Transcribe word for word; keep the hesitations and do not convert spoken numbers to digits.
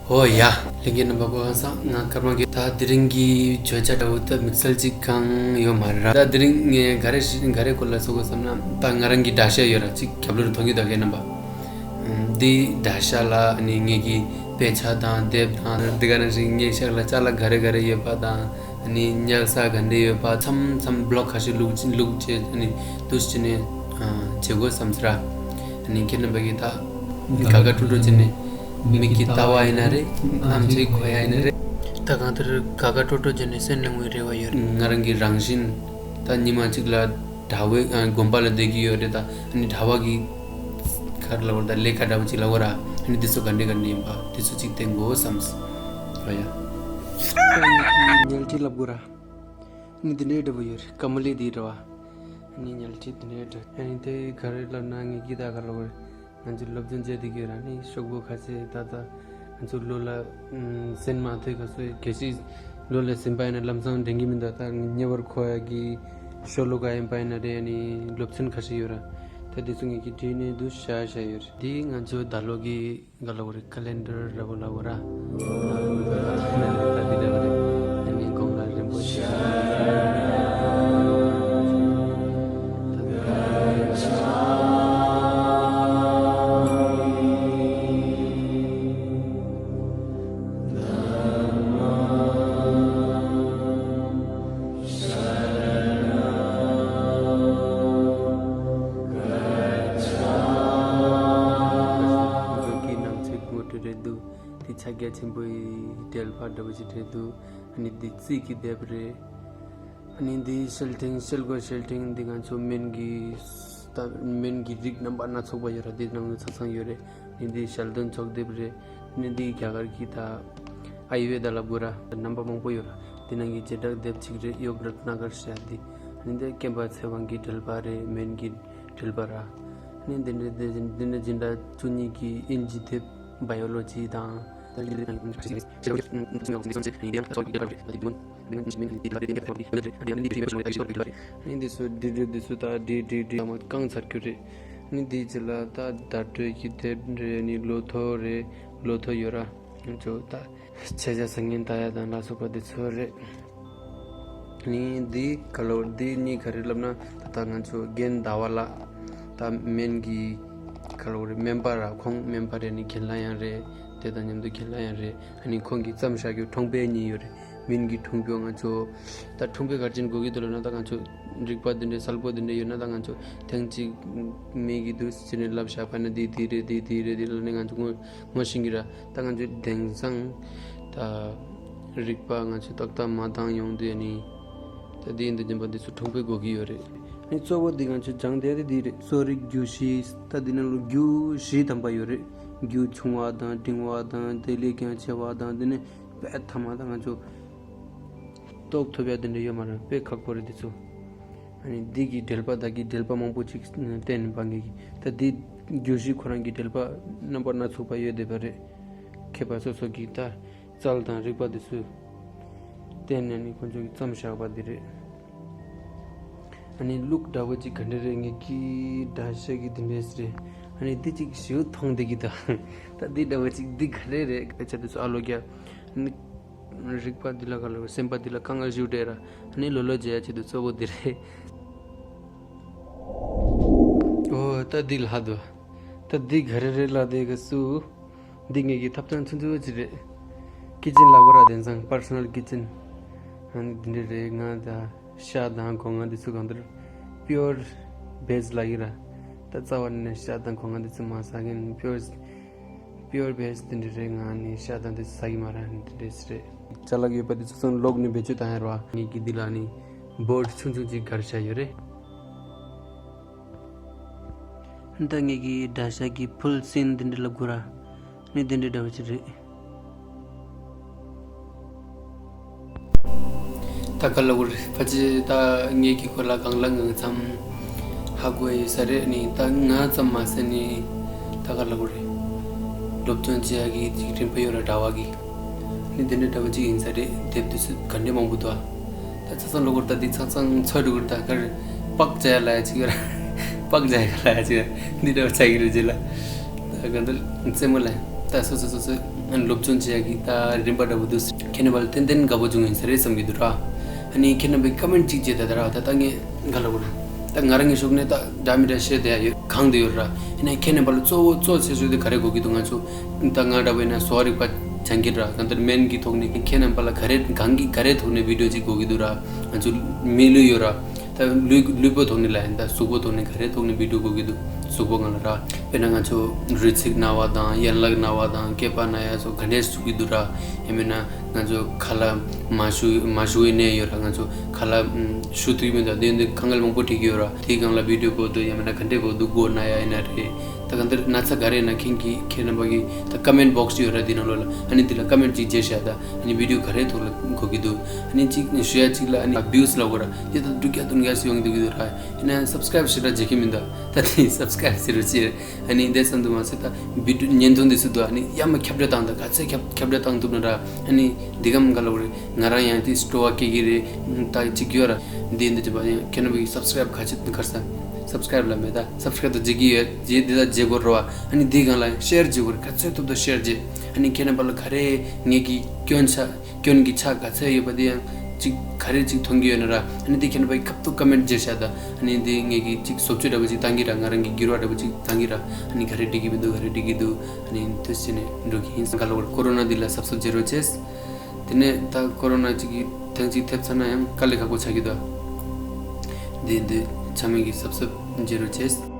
ཨོ་ཡ། ལྷན་རྒྱས་རྣམ་པ་སྐུ་ཁམས་བཟང་། ང་ཀརྨ་གི། ད་དེ་རིང་གི་བརྗོད་བྱ་འདྲ་བོ་ད་དམིགས་བསལ་ཅིག་གང་ཡོད་མ་རེད་ར། ད་དེ་རིང་ངས་ག་རེ་ཞིག་ག་རེ་སྐོར་ལ་ཚོགས་དགོས་བསམ་ན། ད་ང་རང་གི་དྲ་ཤ་ཡོད་ར། ཅིག་རྒྱབ་ལོགས་མཐོང་གི་འདུག་གས་རྣམ་པ། འདི་དྲ་ཤ་ལ་ནི་ངེད་ཀྱི་དཔེ་ཆ་དང་དེབ་དང་འདི་ག་ནང་བཞིན་ངའི་ཤག་ལ་ཅ་ལག་ག་རེ་ག་རེ་ཡོད་པ་དང་། ནི་ཉལ་ས་ག་འདྲ་ཡོད་པ་མཚམས་མཚམས་བི་ལོག་ཁ་ཤས་བླུགས་བླུགས་བྱས། ནི་འདུག་སེ་བྱས་ནས་བྱེད་དགོས་བསམ་ཟེར་ར། ནི་ཁྱེད་རྣམ་པ་གིས་ད་དགའ་དགའ་སྤྲོ་སྤྲོ་བྱས་ནས། མིག་གིས་ལྟ་བ་ཡིན་ན་རེད། ཨམ་ཆིས་གོ་ཡ་ཡིན་ན་རེད། ད་གང་ལྟར་དགའ་དགའ་སྤྲོ་སྤྲོ་བྱས་ནས་གསན་གནང་བའི་རེ་བ་ཡོད། ང་རང་གི་རང་བཞིན་ད་ཉི་མ་གཅིག་ལ་གྲྭ་བའི་ཨ་དགོན་པ་ལ་བསྡད་ཀྱི་ཡོད་རེད། ད་ཨ་ནི་གྲྭ་བ་གི་ག་རེ་ལབ་དགོས་རེད། ད་ལས་ཀ་འདྲ་བོ་གཅིག་ལབ་དགོས་ར། ཨ་ནི་འདི་ཚོ་ག་འདྲ་ག་འདྲ་ཡིན་པ་འདི་ཚོ་གཅིག་བསྟན་དགོས་བསམ། ར་ཡ། ཉལ་ཁྲི་ལབ་དགོས་ར། ཨ་ནི་འདི་འདྲའི་འདྲ་བོ་ཡོད་རེད། ཀ་མ་ལི་འདི་འདྲ་བ། ཨ་ནི་ཉལ་ཁྲི་འདི་འདྲའི་འདྲ། ཨ་ནི་དེ་ག་རེ་ལབ་ན་ངེད་ཀྱི་ད་ག་ལབ་དགོས་རེད། ང་ཚོ་སློབ་སྦྱོང་བྱས་བསྡད་ཀྱི་ཡོད་ར། ནི་ཤོག་བུ་ཁ་ཤས་ད་ལྟ་ང་ཚོ་ལོ་ལ་ཨམ་ཟིན་མ་ཐུབ་ག་སོ་གལ་སྲིད་ལོ་ལ་ཟིན་པ་ཡིན་ན་ལམ་སང་འགྲིག་གི་མི་འདུག་ད་ཉེ་བར་མཁོ་ཡ་གི་ཤོ་ལོ་ཀ་ཡིན་པ་ཡིན་ན་རེད། ནི་སློབ་ཚན་ཁ་ཤས་ཡོད་ར། ད་དེ་ཚོ་ངེད་ཀྱིས་བྲིས་ནས་འདུག་བཞག་བཞག་ཡོད་རེད། འདི་ང་ཚོ་ད་ལོ་གི་ག་ལབ་དགོས་རེད། ཀ་ལེན་ཌར་འདྲ་བོ་ལབ་དགོས་ར། ད་འདི་འདྲ་བོ་རེད། ཨ་ནི་དགོང་ལ་རིན་པོ་ཆེ། འདི་ཕྱག་རྒྱ་ཆེན་པོའི་འགྲེལ་པ་འདྲ་བོ་ཞིག་བྲིས་འདུག་ཨ་ནི་འདི་རྩིས་ཀྱི་དེབ་རེད། ཨ་ནི་འདི་ཤེལ་ཕྲེང་། ཤེལ་སྒོ་ཤེལ་ཕྲེང་འདི་ང་ཚོ་སྨན་གྱི་ད་སྨན་གྱི་རིགས་རྣམ་པ་སྣ་ཚོགས་པ་ཡོད་ར། འདི་ནང་ལ་ཆ་ཚང་ཡོད་རེད། ཨ་ནི་འདི་ཞལ་འདོན་ཚོགས་དེབ་རེད། ཨ་ནི་འདི་རྒྱ་གར་གྱི་ད་ཨ་ཡུ་ཝེ་ད་ལབ་དགོས་ར། རྣམ་པ་མང་པོ་ཡོད་ར། འདི་ནང་གི་བྱེ་བྲག་དེབ་གཅིག་རེད། ཡོག་རཏ་ན་གར་ཟེར་ཡ་འདི། ཨ་ནི་འདི་རྐང་པ་ཚེ་དབང་གི་འགྲེལ་པ་རེད། སྨན་གྱི་འགྲེལ་པ་ར། ཨ་ནི་འདི་འདྲ་འདི་འདི་འདྲ་སྦྱིན་བདག་བཅུ་གཉིས་ཀྱི་དབྱིན་ཇི་དེབ་བ་ཡོ་ལོ་ཇི་དང་། ཨ་ནི་འདི་ཚོ་འབྲི་འབྲི་འདི་ཚོ་ད་འབྲི་འབྲི་འདི་ཚོ་ད་འདྲ་འདྲ་མ་བཀང་ཚར་རྒྱུ་རེད། ཨ་ནི་འདི་ཚོ་འདྲ་འདྲ་འདི་ཚོ་ད་བརྡ་སྤྲོད་ཀྱི་དེབ་རེད། ཨ་ནི་འདི་ཅི་ལ་ད་བརྡ་སྤྲོད་ཀྱི་དེབ་རེད། ཨ་ནི་ལོ་ཐོ་རེད། ལོ་ཐོ་ཡོད་ར། ང་ཚོ་ད་ཆེ་ཆ་ཟ་ངན་ལྟ་ཡ་དང་ལ་སོགས་པ་འདི་ཚོ་རེད། ནི་འདི་ག་ལོ་འདི་གཉིས་ག་རེ་ལབ་ན། ད་ལྟ་ང་ཚོ་རྒན་ཟླ་བ་ལགས་ད་སྨན་གྱི་ག་ལོ་རེད། སྨན་པ་ར། ཁོང་སྨན་པ་རེད། ནི་རྒན་ལགས་ཡང་རེད། དེ་དང་མཉམ་དུ་རྒན་ལགས་ཡང་རེད། ཨ་ནི་ཁོང་གིས་བརྩམས་བཞག་རྒྱུ་ཁྲོང་དཔེ་གཉིས་ཡོད་རེད། སྨན་གྱི་ཁྲོང་དཔེ། ང་ཚོ་ད་ཁྲོང་དཔེ་ག་རེ་བྱས་ནས་གོ་གི་འདུག་ལབ་ན། ད་ང་ཚོ་རིག་པ་འདི་འདྲའི་གསལ་པོ་འདི་འདྲ་ཡོད་ན། ད་ང་ཚོ་ཐེངས་གཅིག་མིག་གིས་འདུག་སེ་བྱས་ནས་ལབ་བཞག་པ་ན། འདི་འདི་རེད། འདི་འདི་རེད། འདི་ལབ་ནས་ང་ཚོ་ངོ་ངོ་ཤེས་ཀྱི་ར། ད་ང་ཚོའི་དེང་སང་ད་རིག་པ་ང་ཚོས་ཏག་ཏག་མ་འདང་ཡོང་དུས། ཨ་ནི་ད་འདི་ཡིན་དུས་རྒྱུན་པ་འདི་ཚོ་ཁྲོང་དཔེ་དགོས་ཀྱི་ཡོད་རེད། ཨ་ནི་གཙོ་བོ་འདི་ང་ཚོས་སྦྱང་བསྡད་དེ་འདི་རེད། གསོ་རིག་རྒྱུད་བཞི། ད་འདི་ནང་ལ་རྒྱུད་བཞི་ཐམ་པ་ཡོད་རེད། རྒྱུད་ཆུང་བ་དང་འབྲིང་བ་དང་དེ་ལས་ཀྱང་ཆེ་བ་དང་། འདི་ནས་དཔེ་ཐ་མ་ད་ང་ཚོ་རྟོགས་ཐུབ་ཡ་དེ་འདྲ་ཡོད་མ་རེད། དཔེ་ཁག་པོ་རེད་འདི་ཚོ། ཨ་ནི་འདི་གི་འགྲེལ་པ་དག་གི་འགྲེལ་པ་མང་པོ་ཅིག་བསྟན་ནས་པ་ངེད་ཀྱིས། ད་འདི་རྒྱུད་བཞི་ཁོ་རང་གི་འགྲེལ་པ་རྣམ་པ་སྣ་ཚོགས་པ་ཡོད་བསྡད་པ་རེད། མཁས་པ་སོ་སོ་གིས་ད་རྩལ་དང་རིག་པ་འདི་ཚོ་བསྟན་ནས་ནི་ཁོང་ཚོ་གིས་བརྩམས་བཞག་པ་འདི་རེད། ཨ་ནི་ལུགས་འདྲ་བོ་ཅིག་ག་འདྲ་རེད། ངེད་ཀྱི་འདྲ་ཤ་གི་འདི་འདྲས་རེད། ཨ་ནི་འདི་ཅིག་ཞེ་པོ་མཐོང་བསྡད་ཀྱི་འདུག་ད་འདི་འདྲ་བོ་ཅིག་འདི་ག་རེ་རེད། སྐད་ཆ་འདི་ཚོ་ཨ་ལོ་རྒྱག་ཨ་ནི་རིག་པ་འདི་ལ་ག་ལ་སེམས་པ་འདི་ལ་དཀའ་ངལ་ཞེ་པོ་འཕྲད་ར། ཨ་ནི་ལོ་ལོ་མཇལ་ཡ་ཆེད་དུ་གཙོ་བོ་འདི་རེད། ཨོ་ད་འདི་ལྷག་འདུག་ད་འདི་ག་རེ་རེད་ལབ་དེ་ག་སུ། འདི་ངེད་ཀྱི་ཐབ་ཚང་ཆུང་ཆུང་ཅིག་རེད། ཀི་ཅན་ལབ་དགོས་ར། དེང་སང་པར་སོ་ནལ་ཀི་ཅན། ཨ་ནི་འདི་འདྲ་རེད། ང་ད་ཤ་དང་སྒོ་ང་འདི་ཚོ་གང་ལྟར་པིའུར་བེཇ་ལབ་ཀྱི་ར། ད་རྩ་བ་ནས་ཤ་དང་སྒོ་ང་འདི་ཚོ་མ་ཟ་མཁན། པིའུར་པིའུར་བེཇ་འདི་འདྲ་རེད། ང་ནི་ཤ་དང་འདི་ཚོ་ཟ་གི་མ་རེད། ཨ་ནི་འདི་འདྲ་རེད། ཅ་ལག་ཡོད་པ་འདི་ཚོ་ཚང་ལོག་ནས་བེད་སྤྱོད་བཏང་ཡ་རེད་བ། ངེད་ཀྱི་འདི་ལ་ནི་བོརྡ་ཆུང་ཆུང་ཅིག་སྒར་བཞག་ཡོད་རེད། ད་ངེད་ཀྱི་འདྲ་ཤ་གི་ཕུལ་སིན་འདི་འདྲ་ལབ་དགོས་ར། ནི་འདི་འདྲའི་འདྲ་བ་ཅིག་རེད། ད་ག་ལབ་དགོས་རེད། ཕལ་ཆེར་ད་ངེད་ཀྱི་སྐོར་ལ་གང་ལ་གང་འཚམ་ཧ་གོ་ཡོད་ས་རེད། ནི་ད་ང་ཙམ་མ་ཟད་ནི་ད་ག་ལབ་དགོས་རེད། སློབ་སྦྱོང་བྱེད་ཡག་གི་ཅིག་རིམ་པ་ཡོད་ར། གྲྭ་བ་གི་ནི་འདི་འདྲའི་འདྲ་བ་ཅིག་ཡིན་ས་རེད། དེབ་འདི་ཚོ་ག་འདྲ་མང་པོ་འདུག་ཨ། ད་ཆ་ཚང་ལོ་སྐོར་ད་འདི་ཚང་ཚང་ཚོད་འགྲོ་གི་རེད། ད་གར་པག་བྱ་ཡ་ལ་ཡ་ཅིག་ཡོད་ར། པག་བྱ་ཡ་ལ་ཡ་ཅིག་ཡོད་ར། འདི་འདྲ་བ་ཆགས་ཀྱི་རེད་རྗེས་ལ། ད་ག་འདིར་རྩེད་མོ་ལ་ ད་སོ་སོ་སོ་སོ་སློབ་སྦྱོང་བྱེད་ཡག་གི་ད་རིམ་པ་འདྲ་པོ་འདུག་ཁྱེད་རྣམ་པ་ལ་ཏན་ཏན་དགའ་པོ་བྱུང་ཡིན་ས་རེད་བསམ་གྱི་འདུག་ར། ཨ་ནི་ཁྱེད་རྣམ་པས་ཀ་མེན་ཊི་གཅིག་བྱས། ད་ད་ར་ད་ད་ངས་ག་ལབ་དགོས་རེད། ད་ང་རང་གི་ཤུགས་ནས་ད་འདྲ་མི་འདྲ་བཤད་བསྡད་ཡ་ཡོད། གང་དུ་ཡོད་ར། ཡིན་ནའི་ཁྱེད་རྣམ་པ་ལ་གཙོ་བོ་གཙོ་ཆེ་ཤོས་དེ་ག་རེ་དགོས་ཀྱི་འདུག་ང་ཚོ་ད་ང་འདྲ་པོ་ཡིན་ན་གསོ་བ་རིག་པ་སྦྱང་གི་ར། གང་ལྟར་སྨན་གྱི་ཐོག་ནས་ཁྱེད་རྣམ་པ་ལ་ག་རེ་གང་གི་ག་རེ་ཐོག་ནས་བི་ཌིའོ་ཅིག་དགོས་ཀྱི་འདུག་ར། ང་ཚོ་མི་ལུས་ཡོད་ར། ད་ལུས་ལུས་པོ་ཐོག་ནས་ལ་ཡིན། ད་གཟུགས་པོ་ཐོག་ནས་ག་རེ་ཐོག་ནས་བི་ཌིའོ་དགོས་ཀྱི་འདུག་གཟུགས་པོ་སྒང་ལ་ར། དཔེར་ན་ང་ཚོ་རུས་ཚིགས་ན་བ་དང་ཡན་ལག་ན་བ་དང་སྐེད་པ་ན་ཡ་སོགས་ག་འདྲས་ཟུག་གི་འདུག་ར། ཡང་མིན་ན་ང་ཚོ་ཁ་ལག་མ་ཞུ་མ་ཞུ་བའི་ནད་ཡོད་ར། ང་ཚོ་ཁ་ལག་ཞུ་ཐུབ་ཀྱི་མི་འདུག་དེ་འདི་དཀའ་ངལ་མང་པོ་འཕྲད་ཀྱི་ཡོད་ར། དེའི་སྒང་ལ་བི་ཌིའོ་དགོས་འདུག་ཡང་མིན་ན་ག་འདྲས་དགོས་འདུག་མགོ་ན་ཡ་ཡིན་ན་རེད། ད་གང་ལྟར་ན་ཚ་ག་རེ་ཡིན་ན་ཁྱེད་ཀྱི་ཁྱེད་རྣམ་པ་གི་ད་ཀ་མེན་ཊི་བོག་སི་ཡོད་ར། དེ་ནང་ལོགས་ལ་ཨ་ནི་འདི་ལ་ཀ་མེན་ཊི་ཅིག་བརྗེ་བཞག་ད། ཨ་ནི་བི་ཌིའོ་ག་རེ་ཐོག་ལ་དགོས་ཀྱི་འདུག་ཨ་ནི་གཅིག་ཞུ་ཡ་གཅིག་ལ་ཨ་ནི་བིའུ་སི་ལབ་དགོས་ར། དེ་ད་འབྲུ་བརྒྱ་དུང་བརྒྱ་སུ་ཡོང་གི་འདུག་གི་འདུག་ར། ཡིན་ན་སབ་སི་ཀ་རེབ་ཞེ་དྲག་བྱེད་ཀྱི་མི་འདུག་ད་དེ་སབ་སི་ཀ་རེབ་ཟེར་རོ་ཅེ། ཨ་ནི་འདས་ཙམ་དུ་མ་ཟད་ད་བི་ཌིའོ་བརྙན་ཐུང་འདི་ཚོ་འདུག་ཨ་ནི་ཡ་མ་ཁྱབ་བསྒྲགས་བཏང་ད། ག་ཚད་ཁྱབ་ཁྱབ་བསྒྲགས་བཏང་ཐུབ་ན་ར། ཨ་ནི་འདི་གམ་ག་ལབ་དགོས་རེད། ང་རང་ཡང་དེ་སྤྲོ་བ་སྐྱེ་གི་རེད། ད་གཅིག་ཡོད་ར། འདི་འདི་ཅི་པ་ཡང་ཁྱེད་རྣམ་པ་གི་སབ་སི་ཀ་རེབ་ག་ཚད་ག་རེ་ས་སབ་སི་ཀ་རེབ་ལ་མེད་ད། སབ་སི་ཀ་རེབ་ད་བྱེད་ཀྱི་ཡོད། རྗེས་འདི་ད་བྱེད་དགོས་རེད་བ། ཨ་ནི་འདི་སྒང་ལ་ཤེར་བྱེད་དགོས་རེད། ག་ཚད་ཐུབ་ཐུབ་ཤེར་བྱེད། ཨ་ནི་ཁྱེད་རྣམ་པ་ལ་ག་རེ་ངེད་ཀྱི་སྐྱོན་ཆ་སྐྱོན་གྱི་ཆ་ག་ཚད་ཡོད་པ་དེ་ཡང་ཅིག་ག་རེ་ཅིག་མཐོང་གི་ཡོད་ན་ར། ཨ་ནི་དེ་ཁྱེད་རྣམ་པ་ཡི་ཁ་ཐུག་ཀ་མེན་ཊི་བརྗེ་བཞག་ད། ཨ་ནི་དེ་ངེད་ཀྱི་ཅིག་བཟོ་བཅོས་འདྲ་པོ་ཅིག་བཏང་གི་ར། ང་རང་གི་འགྱུར་བ་འདྲ་པོ་ཅིག་བཏང་གི་ར། ཨ་ནི་ག་རེ་འགྲིག་གི་མི་འདུག་ག་རེ་འགྲིག་གི་འདུག་ཨ་ནི་དེ་བྱས་ནས་འགྲོ་གི་ཡིན། ག་ལབ་དགོས་རེད། ཀོ་རོ་ན་འདི་ལ་གཟབ་གཟབ་བྱེད་རོགས་བྱེད། དེ་ནས་ད་ཀོ་རོ་ན་ཅིག་གི་ཐེངས་གཅིག་ཐེབས་ཚར་ན་ཡང་དཀའ་ལས་ཁག་པོ་ཆགས་ཀྱི་འདུག་འདི་འདི་ཆ་མེད་ཀྱི་གཟབ་གཟབ་བྱེད་རོགས་བྱེད།